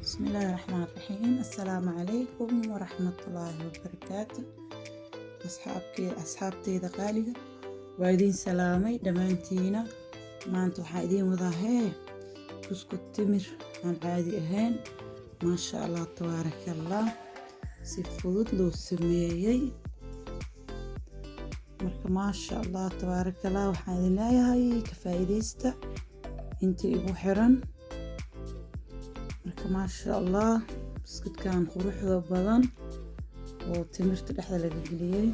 Bismillaahi Raxmaani Raxiim. Assalaamu calaykum waraxmatullaahi wabarakaatu. Asxaabkee, asxaabteyda qaaliga, waa idiin salaamay dhammaantiina. Maanta waxaa idiin wadaa hee buskud timir aan caadi ahayn, maasha Allah tabaaraka Allah, si fudud loo sameeyey. Marka maasha Allah tabaaraka Allah, waxaan idin leeyahay ka faa'iidaysta inta igu xiran. Marka maasha Allah, buskudkan quruxda badan oo timirta dhexda laga geliyey.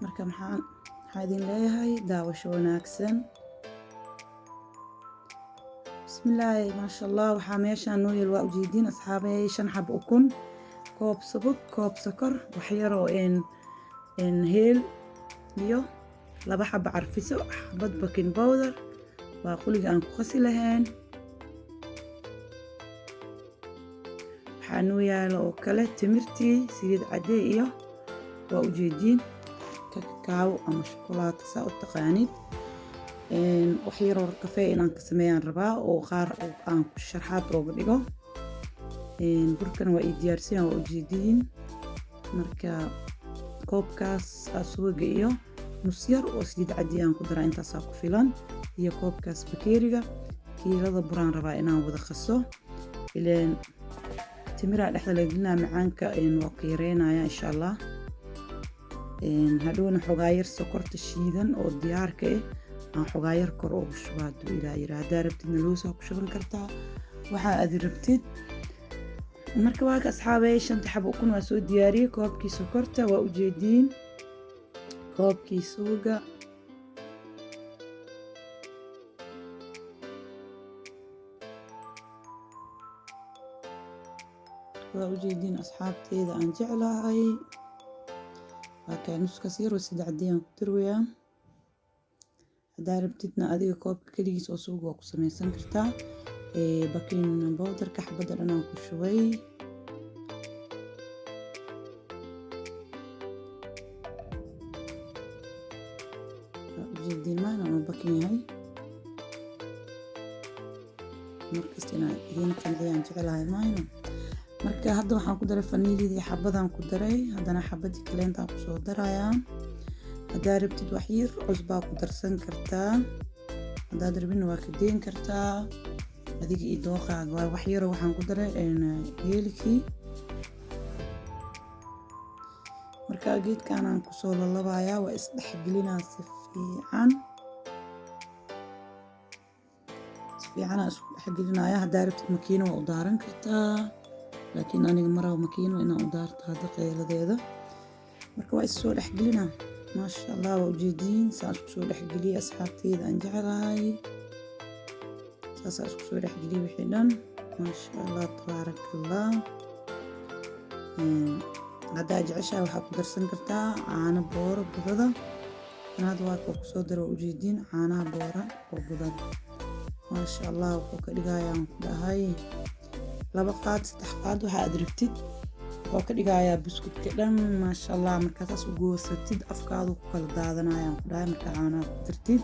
Marka maxaa idin leeyahay? Daawasho wanaagsan. Bismillaahi, maasha Allah. Waxaa meeshaan noo yeel, waa ujeediin asxaabey, 5 xabo ukun, koob subag, koob sokor, waxyaroo heel iyo 2 xabo carfiso, xabad baking powder, baaquliga aan ku qasi lahayn. Waxaa noo yaalo oo kale timirtii, saliid cadey iyo, waa ujeediin, kakaawo ama shukulaato saa u taqaanid. Wax yaroo kafee inaan ka sameeyaan rabaa oo qaar aan ku sharxaad ooga dhigo. Burkana waa ii diyaarsan, waa ujeediin. Marka koobkaas subaga iyo nus yar oo saliid caddi aan ku daraa, intaasaa ku filan, iyo koobkaas bakeeriga kiilada buraan rabaa inaan wada qaso. Ileen timiraa dhexda laga gelinaa, macaanka waa ka yareynaya insha Allah. Hadhowna xogaa yar sokorta shiidan oo diyaarka ah aan xogaa yar kor oogu shubaa hadduu Ilaa yira. Haddaa rabtidna loosaa ku shuban kartaa, waxaa aad rabtid. Marka waa ka asxaabey, 5ta xabo ukun waa soo diyaariyey, koobkii sokorta waa ujeediin, koobkii suuga, waa ujeediin asxaabteyda aan jeclahay. Waa kaa nuskaas yar oo saliid caddi aan ku darwayaa. Haddaa rabtidna adiga koobka keligiis oo suuga waa ku samaysan kartaa. Baking powderka xabadda dhan aan ku shubay. Waa ujeediin maana uu bakin yahay. Markasta inaan idiin qanciyaan jeclahay maayno. Marka hadda waxaan ku daray faniilidii, xabadaan ku daray, haddana xabadii kaleentaan kusoo darayaa. Haddaa rabtid wax yar cusbaa ku darsan kartaa, haddaad rabina waa ka deyn kartaa, adiga iyo dooqaaga. Waa wax yaro waxaan ku daray heelkii. Marka geedkanaan kusoo lalabayaa, waa isdhexgelinaa si fiican, si fiicanaa isku dhexgelinaya. Haddaa rabtid makiino waa u daaran kartaa, laakiin aniga maraba makiino inaan u daarto hadda qeyladeeda. Marka waa is soo dhexgelinaa, maasha Allah. Waa ujeediin saan isku soo dhexgeliyey asxaabteyda aan jeclahay, saasaa isku soo dhexgeliyey wixii dhan, maasha Allah tabaaraka Allah. Haddaa jeceshahay waxaa ku darsan kartaa caano booro budada. Kan hadda waa kusoo daro, waa ujeediin, caanaha boora oo budada, maasha Allah. Wuxuu ka dhigayaan ku dhahay 2 qaad, 3 qaad, waxa aad rabtid wuxuu ka dhigayaa buskudka dhan, maasha Allah. Markaa saas u goosatid afkaadu ku kala daadanayaan ku dhahay. Markaa caanaha ku dartid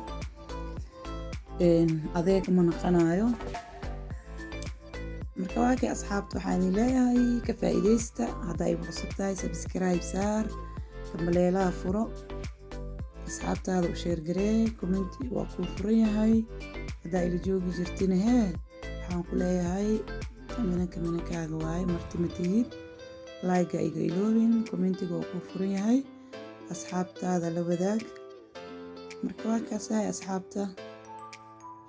adeeg ma naqanayo. Marka waa kay asxaabta, waxaan idin leeyahay ka faa'iidaysta. Hadda ay cusub tahay, subscribe saar, gambaleelaha furo, asxaabtaada u share garee, commenti waa kuu furan yahay. Haddaa ila joogi jirtina hee, waxaan ku leeyahay minanka minankaaga waaye, marti ma tihid. Like-ga iga iloobin, commentiga waa kuu furan yahay, asxaabtaada la wadaag. Marka waa kaasahay asxaabta,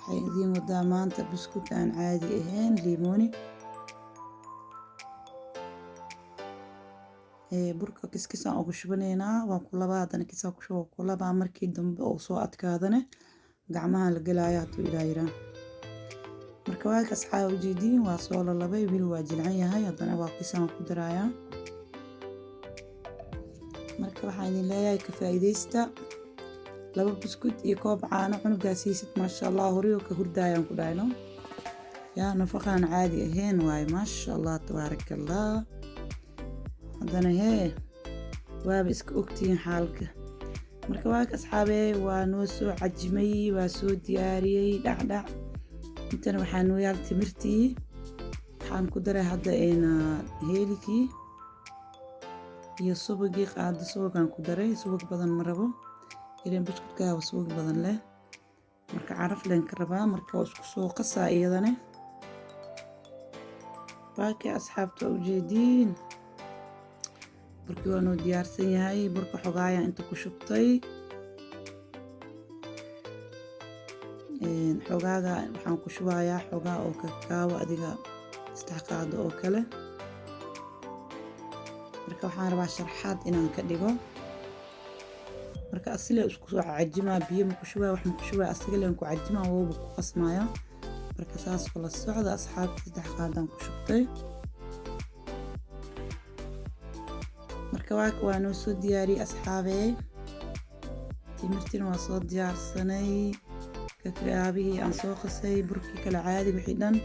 waxay idiin wadaa maanta buskud aan caadi ahayn, liimooni. Burka kiskisaan ugu shubanaynaa, waan ku labaa, haddana kisaa ku shuba, ku labaa. Markii dambe oo soo adkaadane gacmaha la gelaya hadduu Ilaa yiraa. Marka waa ka asxaab, ujeediin, waa soo lalabay, wili waa jilcan yahay, haddana waa kisaan ku darayaa. Marka waxaan idin leeyahay ka faa'iidaysta, 2 buskud iyo koob caano cunugaa siisid, maasha Allah, horiyoo ka hurdaayaan ku dhahayno yaa nafaqaan caadi ahayn waaye, maasha Allah tabaaraka Allah. Haddana hee waaba iska ogtihiin xaalka. Marka waa ka asxaabee, waa noo soo cajimay, waa soo diyaariyey dhacdhac. Intana waxaa noo yaal timirtii. Waxaan ku daray hadda heelikii iyo subagii, qaado subagaan ku daray. Subag badan ma rabo, ileen buskudkaaba subag badan leh, marka caraf leen ka rabaa. Marka waa isku soo qasaa iyadane. Baakii asxaabta, waa ujeediin, burkii waa noo diyaarsan yahay. Burka xogaaya inta ku shubtay xogaaga, waxaan ku shubayaa xogaa oo kakaawo, adiga 3 qaado oo kale. Marka waxaan rabaa sharxaad inaan ka dhigo. Marka asile isku soo cajimaa, biyo ma ku shubaya, wax ma ku shubaya, asiga leen ku cajimaa, wooba ku qasmaya. Marka saas kula socda asxaabta, 3 qaadaan ku shubtay. Marka waa noo soo diyaariyey asxaabee, timirtina waa soo diyaarsanay, kakaabihii aan soo qasay, burkii kale caadiga, wixii dhan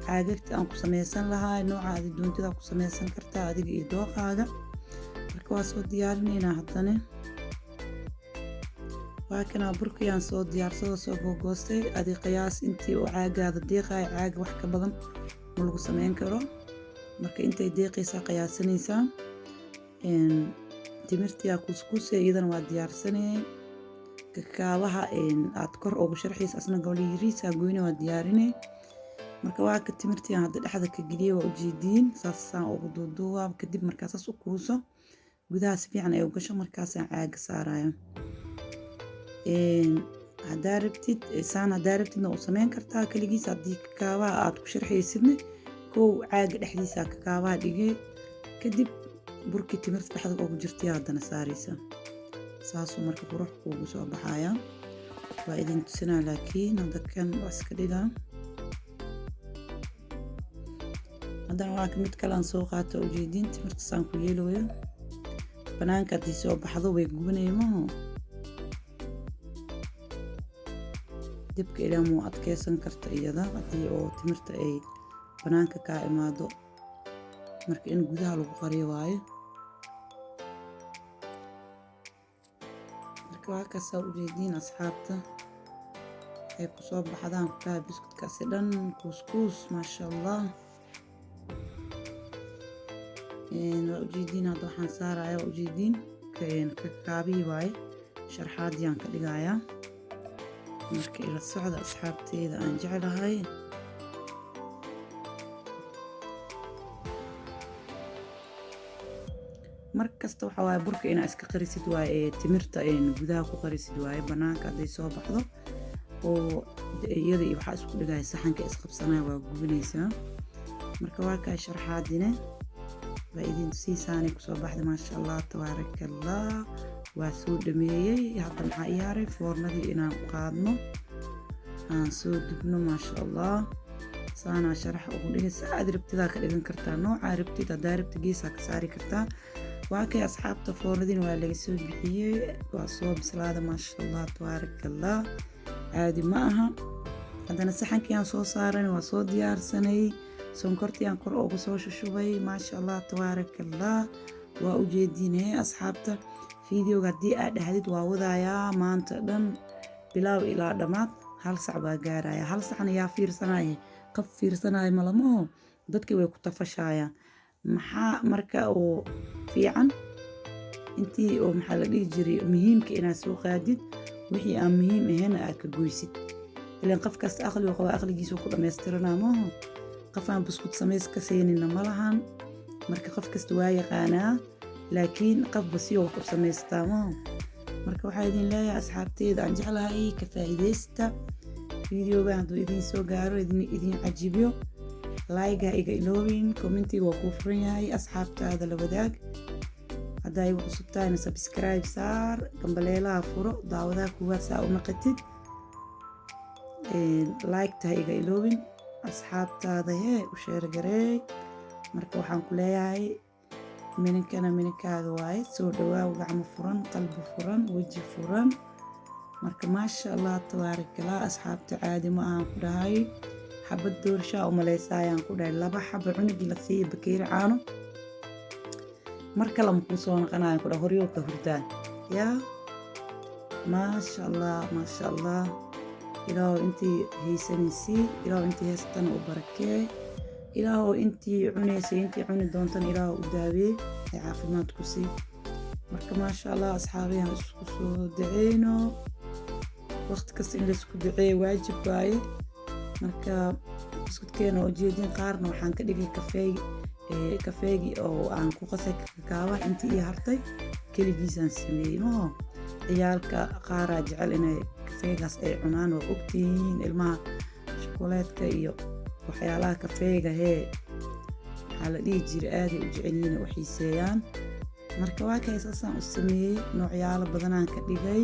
caagagta aan ku sameysan lahaa, nooca adi doontida ku sameysan kartaa adiga iyo dooqaaga. Marka waa soo diyaarinaynaa haddana. Waa kanaa burkii aan soo diyaarsado, soo googoostay. Adi qiyaas intii uu caagaada deeqayo, caaga wax ka badan ma lagu sameyn karo. Marka intay deeqaysaa qiyaasanaysaa. Timirtii aa kuuskuusay, iyadana waa diyaarsanayay. Kakaabaha aad kor ugu sharxaysa asna goliiriisa goyne, waa diyaarinay. Marka waa ka timirtii aan hadda dhexda ka geliyay, waa ujeediin, saasaan ugu duuduubaa. Kadib markaa saas u kuuso, gudaha si fiican ay u gasho, markaasaan caaga saaraya. Haddaa rabtid saan, haddaa rabtidna u sameyn kartaa kaligiis. Haddii kakaabaha aad ku sharxaysidna, kow caaga dhexdiisa kakaabaha dhigay, kadib burkii timirta dhexda ugu jirtay haddana saaraysa, saasuu marka qurux kuugu soo baxaya. Waa idin tusinaa, laakiin hadda kan waa iska dhigaa. Haddana waa ka mid kale aan soo qaato, ujeediin timirta saan ku yeelooyo. Banaanka haddii soo baxdo way gubanaya maho, dibka ilaa muu adkeysan karta iyada haddii oo timirta ay banaanka kaa imaado. Marka in gudaha lagu qariyo waayo. Marka waa kaasaa, ujeediin asxaabta, ay kusoo baxdaan kutaha buskudkaasi dhan kuuskuus, maasha Allah. Waa ujeediin, hadda waxaan saaraya waa ujeediin kakaabihii waaye, sharxaadiyaan ka dhigayaa. Marka ila socda asxaabteyda aan jeclahay. Mar kasta waxa waaye burka inaa iska qarisid waaye, ee timirta gudaha ku qarisid waaye. Banaanka hadday soo baxdo oo iyada iyo waxaa isku dhigaya saxanka isqabsanaya, waa gubinaysaa. Marka waa kaa sharxaadine, waa idin tusiisaanay kusoo baxday, maasha Allah tabaaraka Allah. Waa soo dhameeyey. Hadda maxaa ii haray? Foornadii inaan u qaadno, aan soo dubno, maasha Allah. Saanaa sharax ugu dhigay, saa aad rabtidaa ka dhigan kartaa, noocaa rabtid. Haddaa rabti geesaa ka saari kartaa. Waa kay asxaabta, foornadiina waa laga soo bixiyey, waa soo bislaada, maasha Allah tabaaraka Allah, caadi ma aha. Haddana saxankii aan soo saaranay waa soo diyaarsanay, sonkortii aan kor ugu soo shushubay, maasha Allah tabaaraka Allah. Waa ujeediinee asxaabta, fideoga haddii aad dhahdid waa wadayaa maanta dhan bilaaw ilaa dhammaad, 1 sac baa gaaraya. 1 sacna yaa fiirsanaya? Qof fiirsanaya malamaho, dadkii way ku tafashayaan. Maxaa marka oo fiican intii oo maxaa la dhihi jiray muhiimka inaad soo qaadid, wixii aan muhiim ahayn aad ka goysid. Ilaan qof kasta aqligu qaba aqligiisu ku dhammaystiranaa maaho, qof aan buskud samays ka seynina ma lahan. Marka qof kasta waa yaqaanaa, laakiin qofba si wax u samaystaa maaho. Marka waxaa idin leeyahay asxaabteyda aan jeclahay, ka faa'iidaysta fideogan. Hadduu idin soo gaaro, idin cajibiyo, like ha iga iloobin, commentiga waa kuu furan yahay, asxaabtaada la wadaag. Haddaa igu cusub tahayna subscribe saar, gambaleelaha furo, daawadaha kuwaad saa u naqatid. Like ta ha iga iloobin, asxaabtaada hee u share gareey. Marka waxaan ku leeyahay mininkana mininkaaga waaye, soo dhawaaw, gacmo furan, qalbi furan, weji furan. Marka maasha Allah tabaarakallah asxaabta, caadi ma ahaan ku dhahay. Xabad doorshaa u maleysaayaan ku dhahay, 2 xaba cunugii la siiya bakeeri caano, mar kale ma kuu soo naqanayan ku dhahay, horyoo ka hurdaa yaa. Maasha Allah, maasha Allah. Ilaahu intii haysanaysii, ilaahu intii haystana u barakee. Ilaahow intii cunaysay, intii cuni doontana, Ilaahow u daaweey ee caafimaad ku sii. Marka maasha Allah, asxaabiyan, isku soo duceyno. Waqti kasta in laisku duceeyo waajib waaye. Marka buskudkeena oo ujeedin, qaarna waxaan ka dhigay kafeey, kafeegii oo aan ku qasay kakaabaha intii ii hartay keligiisaan sameeyey. Maho, ciyaalka qaaraa jecel inay kafeegaas ay cunaan. Waa ogtihiin ilmaha shukuleedka iyo waxyaalaha kafeega hee waxaa la dhihi jiray aaday u jecel yihiin, u xiiseeyaan. Marka waa kay, saasaan u sameeyey, noocyaalo badanaan ka dhigay.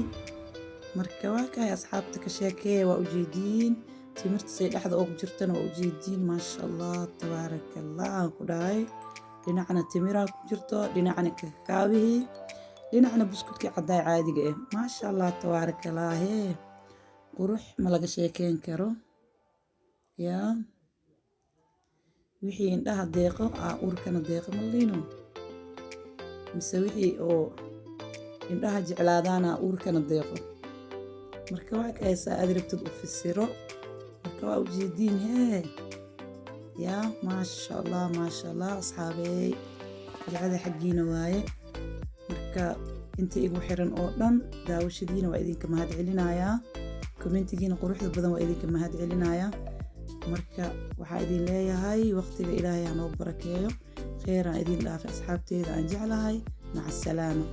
Marka waa kay, asxaabta, ka sheekeeya. Waa ujeediin timirta say dhexda ugu jirtana, waa ujeediin. Maasha Allah, tabaaraka Allah aan ku dhahay. Dhinacna timiraa ku jirto, dhinacna kakaabihii, dhinacna buskudkii caddaay caadiga ah. Maasha Allah, tabaaraka Allah. Hee, qurux ma laga sheekeyn karo. Yaa wixii indhaha deeqo aa urkana deeqo malino, mise wixii oo indhaha jeclaadaana uurkana deeqo. Marka waa kaysaa, aad rabtid u fasiro. Marka waa ujeediin hee. Yaa maasha Allah, maasha Allah, asxaabeey, ducada xaggiina waaye. Marka inta igu xiran oo dhan, daawashadiina waa idinka mahad celinayaa, commentigiina quruxda badan waa idinka mahad celinayaa. Marka waxaa idin leeyahay, waqtiga Ilaahay hanoo barakeeyo, kheeraan idin dhaafay, asxaabteeda aan jeclahay. Maca asalaama.